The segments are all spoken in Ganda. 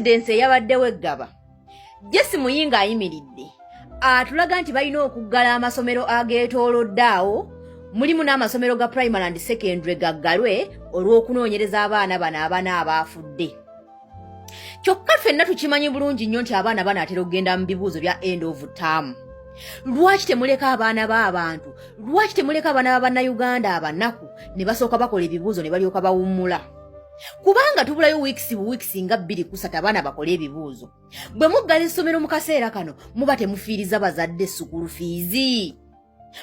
Incidence eyabaddewo eggaba, Jesse Muyingo ayimiridde atulaga nti balina okuggala amasomero ageetoolodde awo, mulimu n'amasomero ga primary and secondary gaggalwe olw'okunoonyereza abaana bano abana abaafudde. Kyokka ffenna tukimanyi bulungi nnyo nti abaana banaatera okugenda mu bibuuzo bya end of term. Lwaki temuleka abaana b'abantu? Lwaki temuleka abaana ba Bannayuganda abanaku ne basooka bakola ebibuuzo ne balyoka bawummula? Kubanga tubulayo weeks bu weeks nga 2 ku 3 abaana bakole ebibuuzo. Bwe muggala essomero mu kaseera kano, muba temufiiriza bazadde school fees,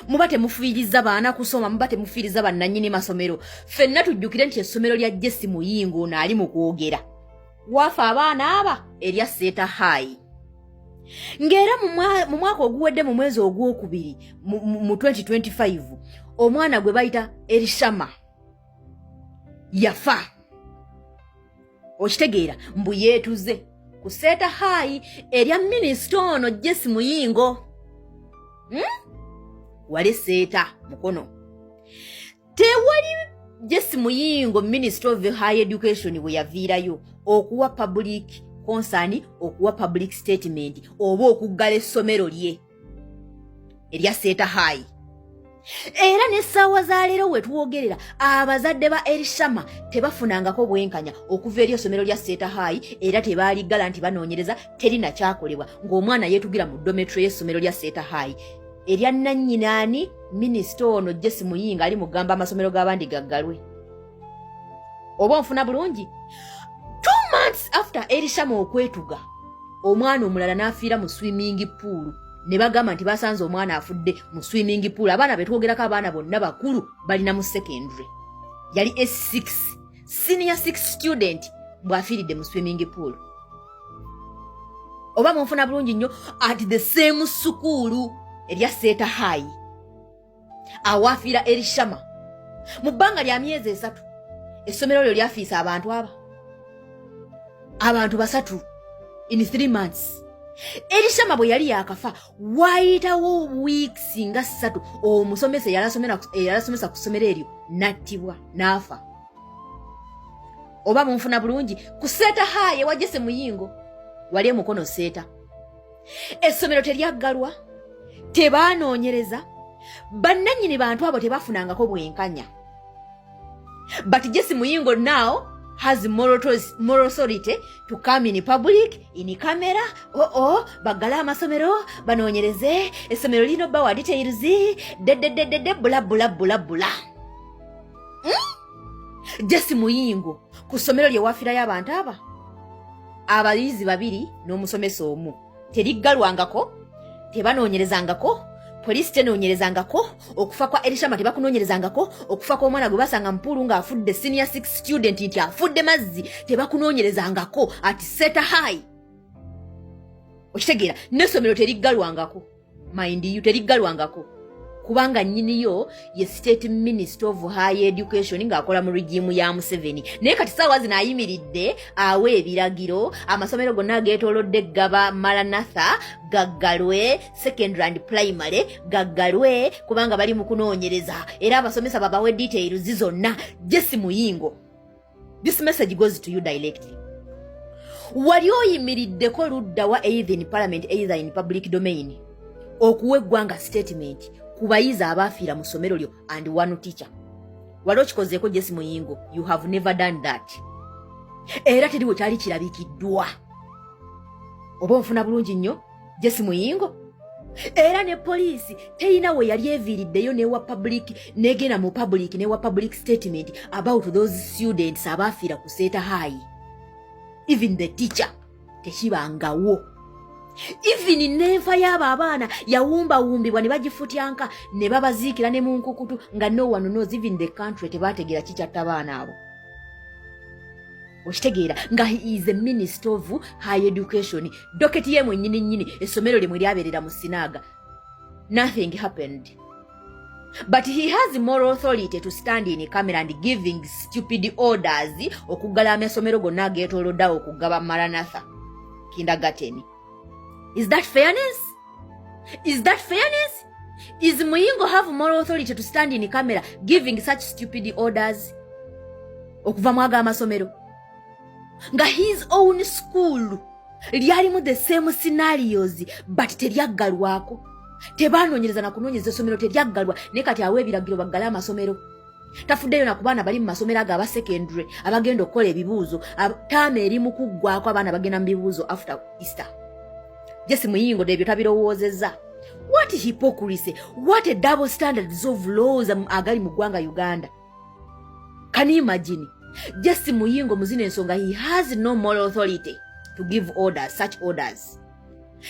muba temufiiriza baana kusoma, muba temufiiriza bannannyini masomero. Ffenna tujjukire nti essomero lya Jesse Muyingo ono ali mu kwogera waafa abaana aba erya Seeta High, ng'era mu mwaka oguwedde, mu mwezi ogwokubiri mu 2025, omwana gwe bayita Erishama yafa. Okitegeera mbu yeetuze ku Seeta High erya minisita ono Jesse Muyingo, Wali Seeta Mukono tewali. Jesse Muyingo, Minister of High Education, bwe yaviirayo okuwa public concern, okuwa public statement oba okuggala essomero lye erya Seeta High. Era n'essaawa za leero we twogerera, abazadde ba Erishama tebafunangako bwenkanya okuva eri essomero lya Seeta High, era tebaaliggala nti banoonyereza, teri nakyakolebwa ng'omwana yeetugira mu dormitory y'essomero lya Seeta High erya nannyinaani minisita ono Jesse Muyingo ali mugamba amasomero g'abandi gaggalwe. Oba onfuna bulungi? 2 months after Erishama okwetuga, omwana omulala n'afiira mu swimming pool, ne bagamba nti basanze omwana afudde mu swimming pool. Abaana betwogerako, abaana bonna bakulu, balina mu secondary, yali S6, senior 6 student, bw'afiiridde mu swimming pool. Oba munfuna bulungi nnyo? At the same sukuulu erya Seeta High awaafiira Erishama, mu bbanga lya myezi 3 essomero lyo lyafiisa abantu aba abantu basatu in 3 months. Erishama bwe yali yakafa, waayitawo weeks nga 3, omusomesa eyalasomesa ku ssomero eryo nattibwa n'afa. Oba munfuna bulungi? Ku Seeta High wa Jesse Muyingo wali emukono Seeta, essomero teryaggalwa, tebaanoonyereza, bannannyini bantu abo tebafunangako bwenkanya. But Jesse Muyingo now has moral authority to come in public, in camera, oo oh, baggale amasomero banoonyereze, essomero lino bawa details dedededede, bula bula bula bula, Jesse Muyingo, ku ssomero lye wafiirayo abantu aba abayizi babiri n'omusomesa omu, teriggalwangako, tebanoonyerezangako, poliisi tenoonyerezangako okufa kwa Erishama, tebakunoonyerezangako okufa kw'omwana gwe basanga mu pool ng'afudde, senior six student, nti afudde mazzi, tebakunoonyerezangako at Seeta High. Okitegeera? N'essomero teriggalwangako, mind you, teriggalwangako kubanga nnyiniyo ye State Minister of High Education ng'akola mu regime ya Museveni. Naye kati saawa zino ayimiridde awa ebiragiro amasomero gonna ageetoolodde Ggaba Maranatha gaggalwe, secondary and primary gaggalwe, kubanga bali mu kunoonyereza era abasomesa babawe details zonna. Jesse Muyingo, this message goes to you directly. Wali oyimiriddeko ludda wa, either in parliament, either in public domain, okuwa eggwanga statement ku bayizi abaafiira mu ssomero lyo and one teacher? Wali okikozeeko, Jesse Muyingo? You have never done that, era teriwo kyali kirabikiddwa. Oba onfuna bulungi nnyo, Jesse Muyingo? Era ne poliisi terina we yali eviiriddeyo newa public, negenda mu public newa public statement about those students abaafiira ku Seeta High, even the teacher. Tekibangawo. Even n'enfa y'abo abaana yawumbawumbibwa ne bagifutyanka ne babaziikira ne mu nkukutu nga no one knows. Even the country tebategeera kikyatta baana abo. Okitegeera nga he is a minister of high education, docket ye mwennyini nnyini essomero limwe lyabeerera mu sinaaga, nothing happened. But he has moral authority to stand in camera and giving stupid orders okuggala amasomero gonna ageetooloddeawo okugaba Maranatha kindergarten. Is that fairness? Is that fairness? Is Muyingo have moral authority to stand in camera giving such stupid orders okuva mwaga amasomero? Nga his own school lyalimu the same scenarios, but teryaggalwako. Tebanoonyereza na kunoonyereza, essomero teryaggalwa. Naye kati awa ebiragiro baggale amasomero. Tafuddeyo na ku baana bali mu masomero ago aba secondary abagenda okukola ebibuuzo. Taama eri mu kuggwako, abaana bagenda mu bibuuzo after Easter. Jesse Muyingo ebyo tabirowoozezza. What hypocrisy! What a double standards of laws agali mu ggwanga Uganda! Can you imagine? Jesse Muyingo muzino ensonga, he has no moral authority to give orders, such orders.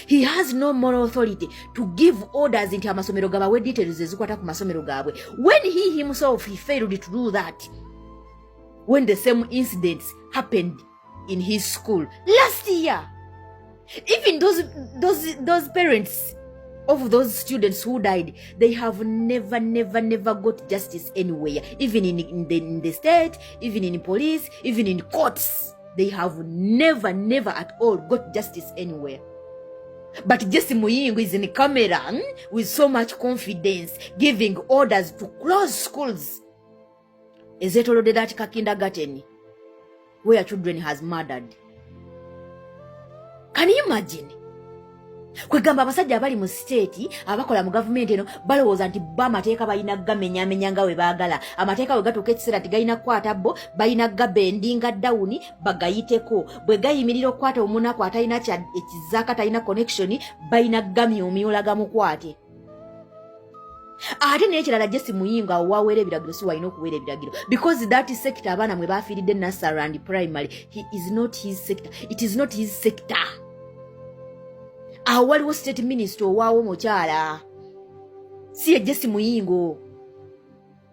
He has no moral authority to give orders nti amasomero gabawe details ezikwata ku masomero gaabwe, when he himself, he failed to do that when the same incidents happened in his school last year. Even those parents of those students who died, they have never, never, never got justice anywhere, even in the state, even in police, even in courts. They have never, never at all got justice anywhere. But Jesse Muyingo is in camera, with so much confidence, giving orders to close schools ezeetolodde that ka kindergarten where children has murdered. Can you imagine? Kwegamba abasajja abali mu state, abakola mu gavumenti eno, balowooza nti bo amateeka balina gamenyamenya nga we baagala. Amateeka bwe gatuuka ekiseera nti galina kukwata bo, balina gabendinga down bagayiteko. Bwe gayimirira okukwata omunaku atalina ekizaaka, talina connection, balina gamyumyula gamukwate. Ate n'ekirala, Jesse Muyingo awo waweera ebiragiro si walina okuweera ebiragiro, because that sector abaana mwe bafiiridde, nursery and primary, he is not his sector. It is not his sector. Awo waliwo state minister owaawo mukyala, si ye Jesse Muyingo.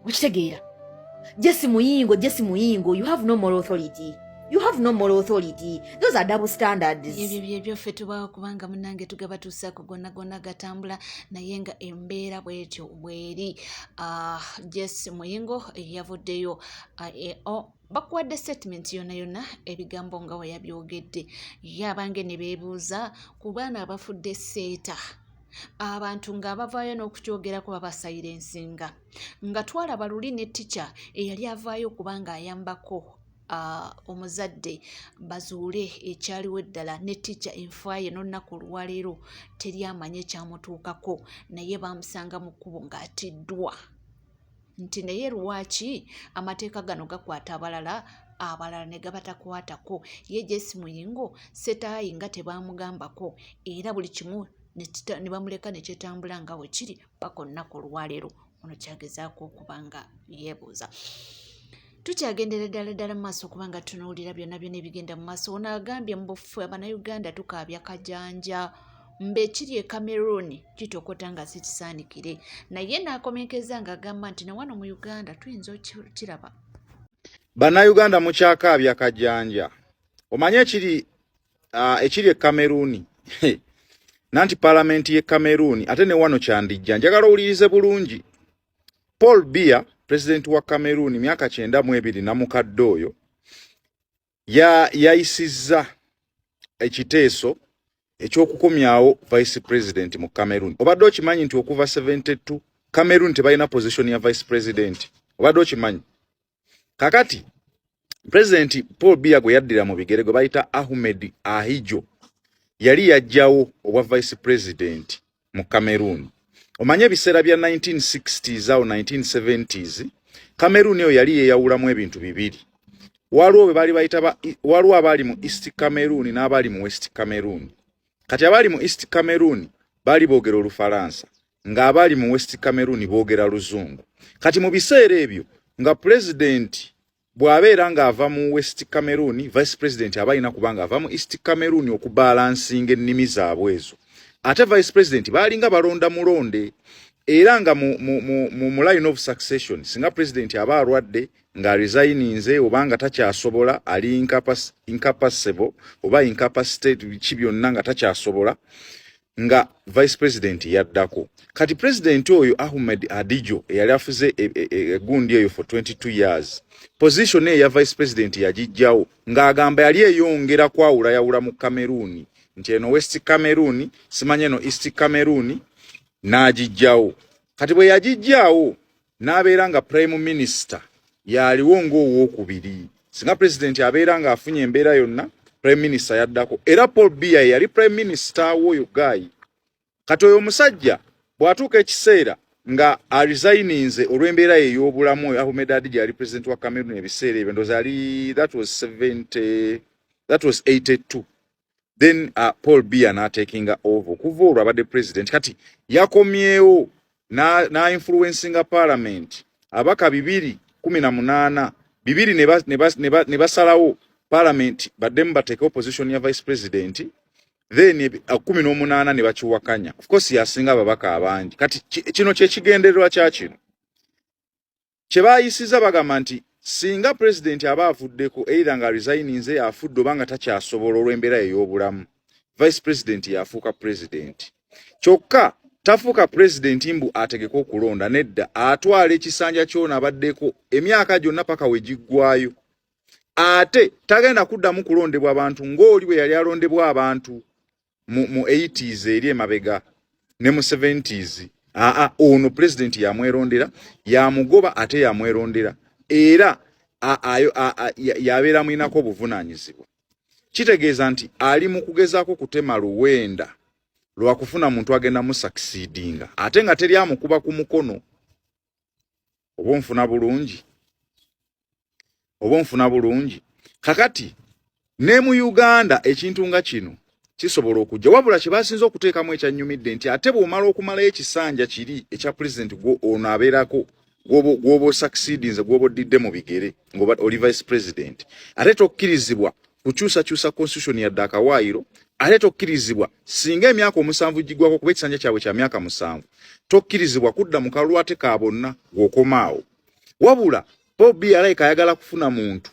Okitegeera? Jesse Muyingo, Jesse Muyingo, you have no moral authority. You have no moral authority. Those are double standards. Ebyo byebyo ffe tubaawo kubanga munnange tugabatuusaako gonna gonna gatambula, naye nga embeera bwetyo bweri. Jesse Muyingo yavuddeyo, bakuwadde statement yonna yonna, ebigambo nga we yabyogedde. Ye abange ne beebuuza ku baana abafudde seeta, abantu ng'abavaayo n'okukyogerako babasayira ensinga, nga twalaba luli ne ticca eyali avaayo okuba ng'ayambako omuzadde bazuule ekyaliwo eddala. Ne ticca enfaaye n'olunaku olwaleero teri amanyi ekyamutuukako, naye baamusanga mu kkubo ng'atiddwa. Nti naye lwaki amateeka gano gakwata abalala, abalala ne gabatakwatako? Ye Jesse Muyingo setaayi nga tebaamugambako, era buli kimu ne bamuleka ne kyetambula nga bwe kiri paka olunaku olwaleero. Ono kyagezaako okuba nga yeebuuza. Tukyagendera ddala ddala mu maaso okuba nga tunuulira byonna byonna ebigenda mu maaso. Ono agambye mu bufu Abannayuganda tukaabya kajanja, mbe ekiri e Cameroon kitokota nga si kisaanikire, naye n'akomekeza ng'agamba nti nawano mu Uganda tuyinza okukiraba. Bannayuganda mukyakaabya kajanja. Omanye ekiri e Cameroon nanti paalamenti y'e Cameroon ate ne wano kyandijja. Njagala owulirize bulungi. Paul Biya, pulezidenti wa Cameroon, myaka 92 namukadde oyo, yayisizza ekiteeso ekyokukomyawo vice president mu Cameroon. Obadde okimanyi nti okuva 72 Cameroon tebalina position ya vice president? Obadde okimanyi? Kakati President Paul Biya gwe yaddira mu bigere, gwe bayita Ahmed Ahijo, yali yajjawo obwa vice president mu Cameroon. Omanye ebiseera bya 1960s awo 1970s, Cameroon eyo yali yeeyawulamu ebintu bibiri. Waliwo bwe baali bayita, waliwo abaali mu East Cameroon n'abaali mu West Cameroon. Kati abaali mu East Cameroon baali boogera Olufalansa, ng'abaali mu West Cameroon boogera Luzungu. Kati mu biseera ebyo nga pulezidenti bw'abeera ng'ava mu West Cameroon, vice president aba alina kuba ng'ava mu East Cameroon okubalansinga ennimi zaabwe ezo. Ate vice president baalinga balonda mulonde, era nga mu line of succession, singa president aba alwadde, nga resigninze oba nga takyasobola, ali incapacable oba incapacitated, ki byonna nga takyasobola, nga vice president yaddako. Kati president oyo Ahmed Adijo eyali afuze egundi eyo for 22 years, position eyo ya vice president yagijjawo, ng'agamba yali eyongera kwawulayawula mu Cameroon, nti eno West Cameroon, simanye eno East Cameroon, n'agijjawo. Kati bwe yagijjaawo, n'abeera nga prime minister yaliwo ng'owookubiri. Singa president abeera ng'afunye embeera yonna, prime minister yaddako. Era Paul Biya yali prime minister w'oyo guy. Kati oyo omusajja bw'atuuka ekiseera nga aresigninze olw'embeera ye ey'obulamu, oyo Ahmed Ahidjo yali president wa Cameroon ebiseera ebyo, ndowooza yali, that was 70, that was 82. Then Paul Biya n'atakinga over. Okuva olwo abadde president. Kati yakomyewo na influencinga parliament, abaka 218, 2 ne basalawo parliament baddemu bateeke opposition ya vice president, then 18 ne bakiwakanya. Of course yasinga ababaka abangi. Kati kino kyekigendererwa kya kino kye baayisiza. Bagamba nti singa president aba avuddeko, either nga resigninze, afudde, oba nga takyasobola olw'embeera ey'obulamu, vice president yafuuka president. Kyokka tafuuka president mbu ategeke okulonda. Nedda, atwala ekisanja kyona abaddeko emyaka gyonna paka we giggwayo. Ate tagenda kuddamu kulondebwa abantu ng'oli bwe yali alondebwa abantu mu 80s eri emabega ne mu 70s. Aa, ono president yamwerondera, yamugoba ate yamwerondera, era yabeera mwinako obuvunaanyizibwa. Kitegeeza nti ali mu kugezaako kutema luwenda lwakufuna muntu agenda musucceedinga, ate nga teri amukuba ku mukono. Oba onfuna bulungi? Oba onfuna bulungi? Kakati ne mu Uganda ekintu nga kino kisobola okujja, wabula kye basinze okuteekamu ekyannyumidde nti ate bw'omala okumalayo ekisanja kiri ekya president, gwo ono abeerako gw'oba osucceedinze, gw'oba oddidde mu bigere ng'oba oli vice president, ate tokkirizibwa kukyusakyusa constitution yadde akawaayiro. Ate tokkirizibwa, singa emyaka 7 giggwako, kuba ekisanja kyabwe kya myaka 7, tokkirizibwa kudda mu kalulu ate ka bonna, gw'okomaawo. Wabula Paul Biya alayika ayagala kufuna muntu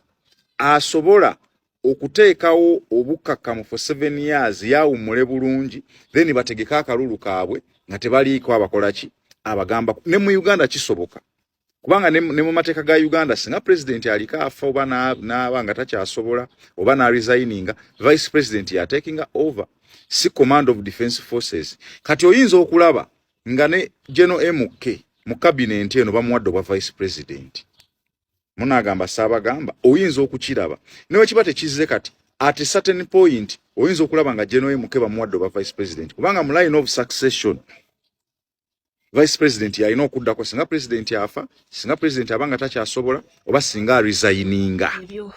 asobola okuteekawo obukkakkamu for 7 years, yawummule bulungi, then bategeke akalulu kaabwe nga tebaliiko abakola ki, abagamba. Ne mu Uganda kisoboka, kubanga ne mu mateeka ga Uganda, singa president aliko afa oba n'aba nga takyasobola oba n'aresigninga, vice president yatakinga over, si command of defense forces. Kati oyinza okulaba nga ne General MK mu cabinet eno bamuwadde obwa vice president. Munaagamba saabagamba. Oyinza okukiraba newe kiba tekizze. Kati at a certain point oyinza okulaba nga General MK bamuwadde obwa vice president, kubanga mu line of succession vice president yalina okuddako singa president afa, singa president aba nga takyasobola, oba singa aresigninga. Ebyo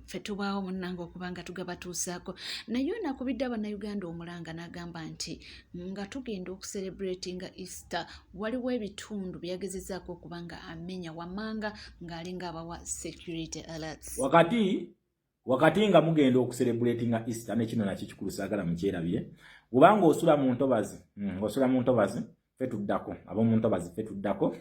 ffe tubaawo munnange okuba nga tugabatuusaako. Naye onakubidde Abannayuganda omulanga n'agamba nti nga tugenda okucelebratinga Easter, waliwo ebitundu byeyagezezaako okuba nga amenya wammanga ng'alinga abawa security alerts. Wakati nga mugenda okucelebratinga Easter, nekino nakyo kikulu, saagala mukyerabire, kubanga osula mu ntobazi, osula mu ntobazi, ffe tuddako. Ab'omu ntobazi, ffe tuddako.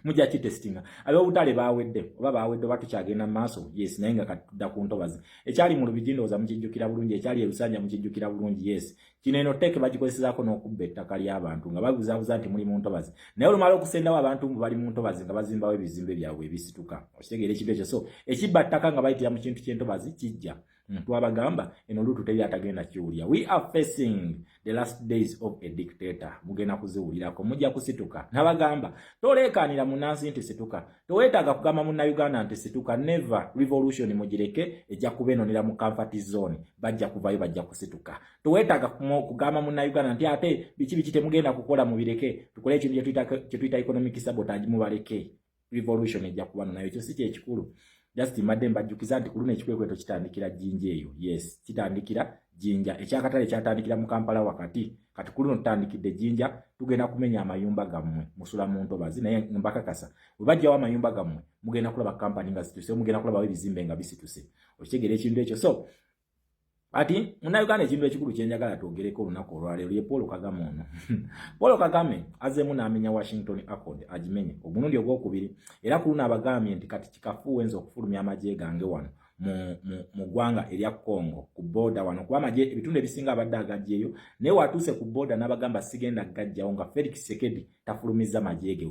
Mujja kitestinga. Ab'obutale bawedde oba bawedde oba tukyagenda mu maaso? Yes, naye nga kati tudda ku ntobazi. Ekyali mu Lubigi ndowooza mukijjukira bulungi, ekyali e Lusanja mukijjukira bulungi. Yes, kino eno teeke bagikozesaako n'okubba ettaka ly'abantu nga babuzaabuza nti muli mu ntobazi, naye olumala okusendawo abantu mbu bali mu ntobazi nga bazimbawo ebizimbe byabwe ebisituka. Okitegeera ekintu ekyo? So ekibba ttaka nga bayitira mu kintu ky'entobazi kijja. Twabagamba eno lutu teri atagenda kiwulira. We are facing the last days of a dictator. Mugenda kuziwulirako, mujja kusituka. Nabagamba toleekaanira munansi nti situka, toweetaaga kugamba Munnayuganda nti situka. Never. Revolution mugireke, ejja kuba enonera mu comfort zone. Bajja kuvayo, bajja kusituka. Toweetaaga kugamba Munnayuganda nti ate biki biki, temugenda kukola, mubireke, tukole ekintu kyetuyita economic sabotage. Mubaleke, revolution ejja kuba nayo. Ekyo si kyekikulu, just mbadde mbajjukiza nti ku luno ekikwekweto kitandikira Jjinja eyo. Yes, kitandikira Jjinja. Ekyakatale kyatandikira mu Kampala wakati, kati ku luno tutandikidde Jjinja. Tugenda kumenya amayumba gammwe musula mu ntobazi, naye mbakakasa bwe bajjawo amayumba gammwe mugenda kulaba kampani nga zituse, mugenda kulabawo ebizimbe nga bisituse. Okitegeera ekintu ekyo? So ati Munnayuganda, ekintu ekikulu kyenjagala twogereko olunaku olwaleero ye Paul Kagame. Ono Paul Kagame azeemu n'amenya Washington Accord, agimenye omulundi ogwokubiri. Era ku luno abagambye nti kati kikafuuwe nze okufulumya amagye gange wano mu ggwanga erya Congo ku border wano, kuba amagye ebitundu ebisinga abadde agajjeeyo, naye watuuse ku border n'abagamba sigenda gajjawo nga Felix Tshisekedi tafulumizza magye ge,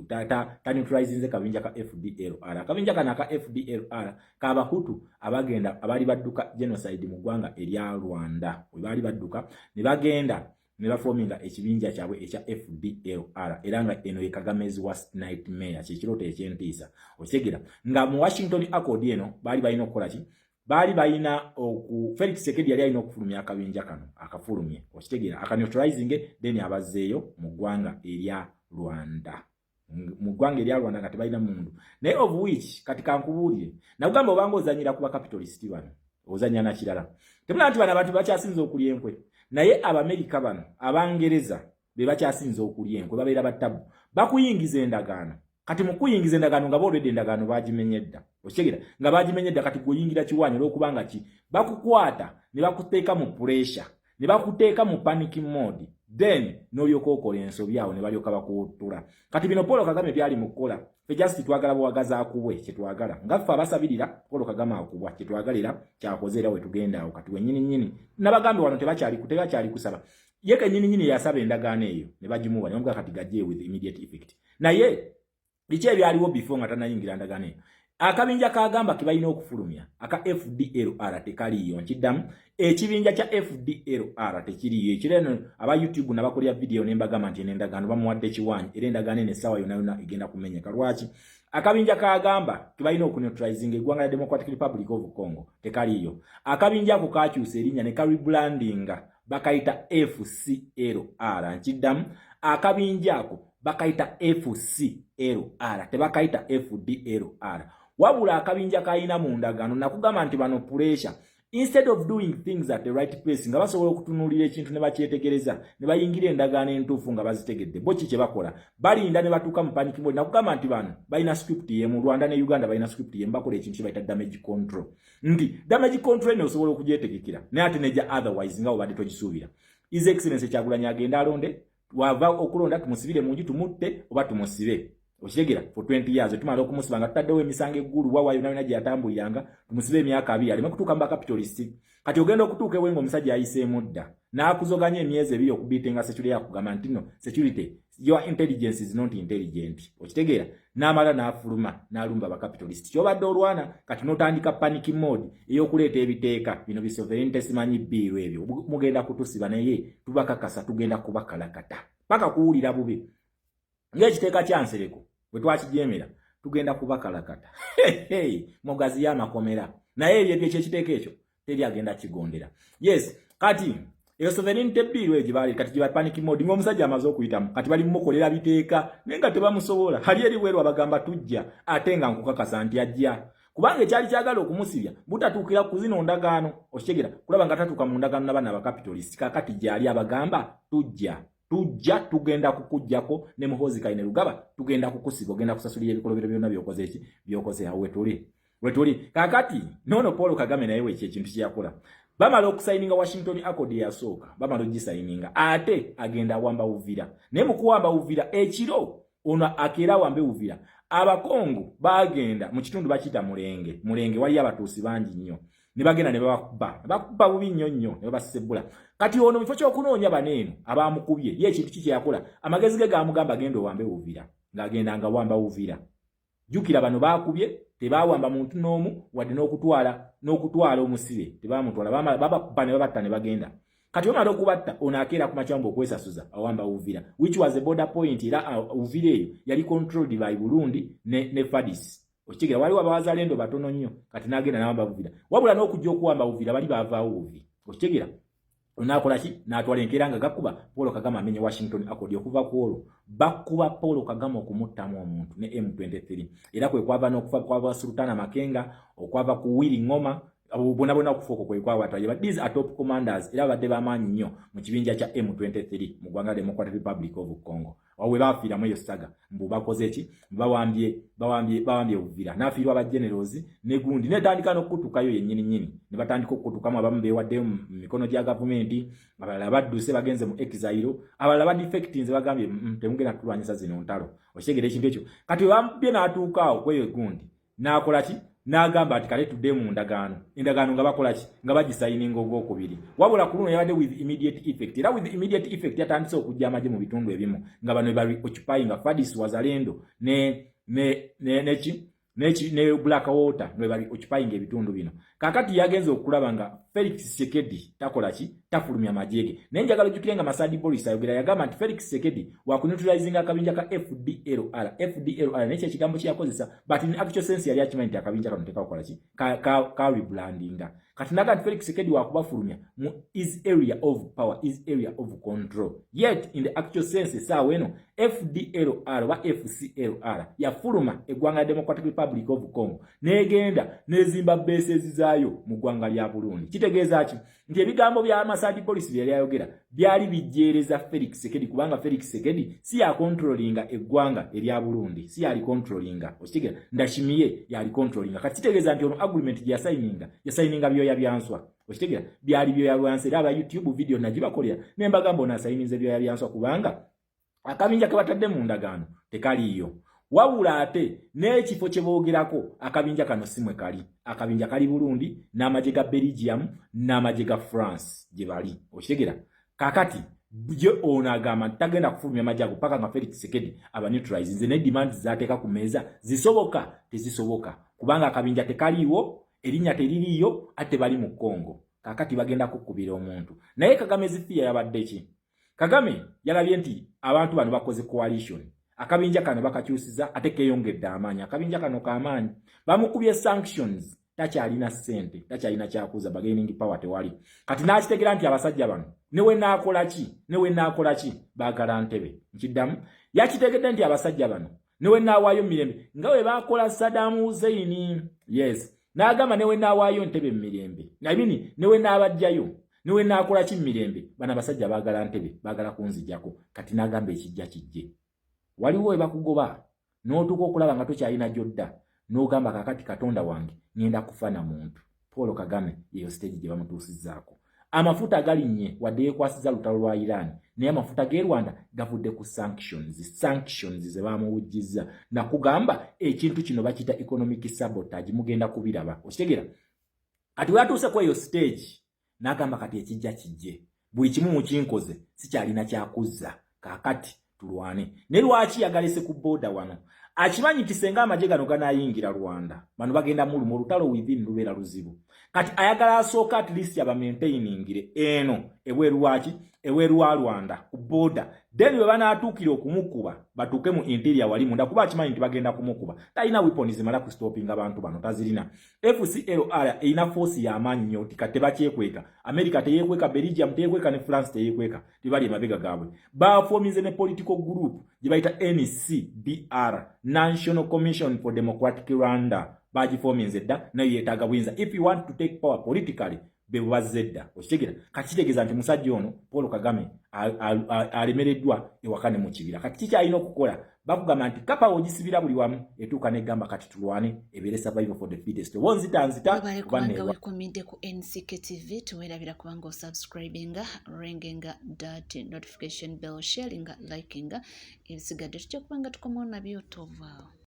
taneutralizinze kabinja ka FDLR. Akabinja kano aka FDLR kabahutu abagenda abaali badduka genocide mu ggwanga erya Rwanda. We baali badduka ne bagenda ne baforminga ekibinja kyabwe ekya FDLR, era nga eno ye Kagame's worst nightmare, kyekirooto ekyentiisa. Okitegera nga mu Washington Accord eno baali balina okukola ki? Baali balina oku Felix Tshisekedi yali alina okufulumya akabinja kano, akafulumye, okitegeera, akaneutralizing, then abazzeeyo mu ggwanga erya Rwanda, mu ggwanga erya Rwanda nga tebalina mundu. Naye of which kati kankubuulire, nakugamba obanga ozanyira ku bacapitalist bano, ozanya nakirala. Temulaba nti bano abantu bakyasinza okulya enkwe? Naye Abamerika bano, Abangereza be bakyasinza okulya enkwe. Babeera battabu, bakuyingiza endagaano. Kati mu kuyingiza endagaano nga boolwedde endagaano bagimenye dda, okitegeera, nga bagimenye dda. Kati gweoyingira kiwaanyi olwokubanga ki bakukwata ne bakuteeka mu pressure, ne bakuteeka mu panic mode, then n'olyoka okola ensobi awo ne balyoka bakuwuttula. Kati bino Paul Kagame byali mu kukola. Fe just twagala buwagazi akubwe, kyetwagala nga ffe abasabirira Paul Kagame akubwa, kyetwagala era kyakoze. Era wetugenda awo kati wenyini nyini nabagambye wano tebakyali kusaba. Ye kenyini nyini yasaba endagaano eyo ne bagimuwa, ne bamuga kati gajje with immediate effect. Naye biki ebyaliwo before nga tanayingira ndagaano eyo? Akabinja kagamba ke balina okufulumya aka FDLR tekaliiyo. Nkiddamu, ekibinja kya FDLR tekiriiyo. Ekiro eno aba YouTube nabakolera video ne mbagamba nti eno endagaano bamuwadde kiwaanyi, era endagaano eno essaawa yonna yonna egenda kumenyeka. Lwaki? Akabinja kagamba ke balina okuneutralizing eggwanga lya Democratic Republic of Congo tekaliiyo. Akabinja ako kakyusa erinnya ne karebrandinga, bakayita FCLR. Nkiddamu, akabinja ako bakayita FCLR, tebakayita FDLR. Wabula akabinja kalina mu ndagaano, nakugamba nti bano pressure, instead of doing things at the right place, nga basobola okutunuulira ekintu ne bakyetegereza ne bayingira endagaano entuufu nga bazitegedde, bo ki kye bakola? Balinda ne batuuka mu panic mode. Nakugamba nti bano balina script yemu, Rwanda ne Uganda balina script yemu. Bakola ekintu kye bayita damage control, nti damage control eno osobola okugyetegekera, naye ate nejja otherwise nga obadde togisuubira. His Excellence Kyagulanyi agenda alonde, wava okulonda tumusibire mu nju, tumutte oba tumusibe, okitegera, for 20 years. Tumala okumusiba nga tutaddewo emisango eggulu wawa yonna yonna gye yatambuliranga, tumusibe emyaka 20 aleme kutuuka mu bacapitalist. Kati ogenda okutuuka ewe nga omusajja ayiseemu dda n'akuzoganya emyezi 2 okubeatinga security, yakugamba nti no security, your intelligence is not intelligent, okitegeera, n'amala n'afuluma n'alumba abacapitalist kyobadde olwana. Kati n'otandika panic mode ey'okuleeta ebiteeka bino bisovereignty, simanyi bill ebyo, mugenda kutusiba, naye tubakakasa tugenda kubakalakata paka kuwulira bubi ng'ekiteeka kya Nsereko bwe twakijeemera. Tugenda kubakalakata mugazi y'amakomera, naye ebyo ebyo ekyekiteeka ekyo teri agenda kigondera. Yes, kati eyo sovereignty bill eyo gyebaali kati gye panic mode ng'omusajja amaze okuyitamu, kati bali mumukolera biteeka naye nga tebamusobola. Hali eri bweru abagamba tujja, ate nga nkukakasa nti ajja, kubanga ekyali kyagala okumusibya butatuukira ku zino ndagaano, okitegera, kulaba nga tatuuka mu ndagaano n'abaana abacapitalist. Kakati gyali abagamba tujja, tujja, tugenda kukuggyako ne Muhoozi Kainerugaba, tugenda kukusiba, ogenda kusasulira ebikolobero byonna byokoze. Eki byokoze awo wetuli, wetuli kakati. Noono Paul Kagame naye weki ekintu kyeyakola, bamala okusayininga Washington Accord eyasooka, bamala ogisayininga, ate agenda awamba Uvira. Naye mu kuwamba Uvira ekiro, ono akeera awambe Uvira, Abakongo bagenda mu kitundu bakiyita Mulenge. Mulenge waliyo Abatuusi bangi nnyo, ne bagenda ne babakuba, bakuba bubi nnyo nnyo ne babasebbula. Kati ono mu kifo ky'okunoonya bano eno abamukubye, ye ekintu ki kyeyakola? Amagezi ge gamugamba agenda owambe Uvira, ng'agenda nga wamba Uvira. Jjukira bano baakubye, tebaawamba muntu n'omu wadde n'okutwala omusibe tebamutwala, babakuba ne babatta ne bagenda. Kati bamala okubatta, ono akeera ku makyambu okwesasuza, awamba Uvira, which was a border point, era Uvira eyo yali controlled by Burundi ne FARDC, okitegera, waliwo abawazalendo batono nnyo. Kati n'agenda n'awamba Uvira, wabula n'okujja okuwamba Uvira bali baavaawo buvi, okitegera. Onaakola ki? N'atwala enkeera nga gakuba Paul Kagame amenye Washington Accord. Okuva ku olwo bakuba Paul Kagame okumuttamu omuntu ne M23, era kwe kwava n'okufa kwava Sultana Makenga, okwava ku Willy Ngoma, abo bonna bonna okufa okwo kwe kwabatwaye. But these are top commanders, era babadde b'amaanyi nnyo mu kibinja kya M23 mu ggwanga Democratic Republic of Congo. Awo we baafiiramu eyo saga mbu bakoze ki? Bawambye, bawambye, bawambye Uvira, n'afiirwa aba generals ne gundi, netandika n'okukutukayo yennyini nnyini, ne batandika okukutukamu. Abamu beewaddeyo mu mikono gya gavumenti, abalala badduse bagenze mu exile, abalala badefectinze, bagambye temugenda tulwanyisa zino ntalo, okitegeera ekintu ekyo. Kati we bamubye n'atuuka awo kweyo gundi, n'akola ki? N'agamba nti kale tudde mu ndagaano. Endagaano nga bakola ki? Nga bagisayininga ogwokubiri, wabula ku luno yabadde with immediate effect. Era with immediate effect yatandise okujja amagye mu bitundu ebimu nga bano bali occupying FARDC, Wazalendo ne ne ne neki neki ne Black Water, ne bali occupying ebitundu bino. Kakati yagenze okulaba nga Felix Tshisekedi takola ki? Tafulumya magye ge. Naye njagala ojjukire nga Masadi Boris ayogera, yagamba nti Felix Tshisekedi wakuneutralizinga akabinja ka FDLR, FDLR, naye kyekigambo kyeyakozesa, but in actual sense yali akimanyi nti akabinja kano tekakola ki? Ka rebrandinga. Kati naga nti Felix Tshisekedi wakubafulumya mu his area of power, his area of control, yet in the actual sense esaawa eno FDLR oba FCLR yafuluma eggwanga lya Democratic Republic of Congo n'egenda n'ezimba bases zaayo mu ggwanga lya Burundi. Kitegeeza ki? Nti ebigambo bya Masadi Boris bye yali ayogera byali bijjeereza Felix Tshisekedi, kubanga Felix Tshisekedi si yakontrolinga eggwanga erya Burundi, si yali controlinga. Okitegera? Ndashimiye yali controlinga. Kati kitegeeza nti ono agreement gye yasayininga, yasayininga byoya byanswa. Okitegera? Byali byoya byanswa. Era aba YouTube, video nagibakolera ne mbagamba ono asayininze byoya byanswa, kubanga akabinja ke batadde mu ndagaano tekaliiyo. Wabula ate n'ekifo kye boogerako akabinja kano si mwe kali. Akabinja kali Burundi n'amagye ga Belgium n'amagye ga France gye bali. Okitegera? Kakati ye ono agamba nti tagenda kufulumya magye ago paka nga Felix Tshisekedi aba neutralize nze. Ne demand zateeka ku meeza zisoboka? Tezisoboka, kubanga akabinja tekaliiwo, erinnya teririiyo, ate bali mu Congo. Kakati bagenda kukubira omuntu. Naye Kagame zifiya yabadde ki? Kagame yalabye nti abantu bano bakoze coalition, akabinja kano bakakyusiza, ate keeyongedde amaanyi. Akabinja kano kamaanyi, bamukubye sanctions, takyalina ssente, takyalina kyakuza, bargaining power tewali. Kati n'akitegera nti abasajja bano newe naakola ki, newe naakola ki, baagala ntebe. Nkiddamu, yakitegedde nti abasajja bano newe naawaayo mirembe nga bwe baakola Saddam Hussein, yes, n'agamba newe naawaayo ntebe mu mirembe nabini, newe naabajjayo, newe naakola ki mu mirembe, bano abasajja baagala ntebe, baagala kunzijjako. Kati n'agamba ekijja kijje. Waliwo we bakugoba n'otuuka okulaba nga tokyalina gy'odda, n'ogamba kakati Katonda wange, ŋŋenda kufa na muntu. Paul Kagame yeyo stage gye bamutuusizzaako. Amafuta galinnye, wadde yeekwasiza lutalo lwa Iran, naye amafuta g'e Rwanda gavudde ku sanctions, sanctions ze bamuwujjizza. Nakugamba ekintu kino bakiyita economic sabotage, mugenda kubiraba. Okitegeera? Kati weyatuuse ku eyo stage n'agamba kati ekijja kijje, buli kimu mukinkoze, sikyalina kyakuzza, kaakati tulwane. Ne lwaki yagalese ku border wano? Akimanyi nti senga amagye gano ganayingira Rwanda, bano bagenda muluma, olutalo within lubeera luzibu. Kati ayagala asooka at least abamaintainingire eno ebweru waki? Ebweru wa Rwanda ku border, then bwe banaatuukira okumukuba batuuke mu interior wali munda, kuba akimanyi nti bagenda kumukuba. Talina weapon zimala kustopinga abantu bano, tazirina. FCLR erina force y'amaanyi nnyo nti kati tebakyekweka. America teyeekweka, Belgium teyeekweka, ne France teyeekweka, tebali emabega gaabwe. Bafomize ne political group gye bayita NCDR, National Commission for Democratic Rwanda. Bagifominze dda, nayo yeetaaga buyinza. If you want to take power politically, be bubazze dda. Okitegeera? Kati kitegeeza nti musajja ono Paul Kagame alemereddwa ewaka ne mu kibira. Kati kikyalina okukola, bakugamba nti kapa ogisibira buli wamu, etuuka negamba kati tulwane, ebeere survival for the fittest. Oba onzita nzita. Webale kubanga wekumidde ku NCK TV. Tewerabira kubanga osubscribinga, ringinga that notification bell, sharinga, likinga. Ebisigadde tujja kubanga tukomawo nabyo, tovaawo.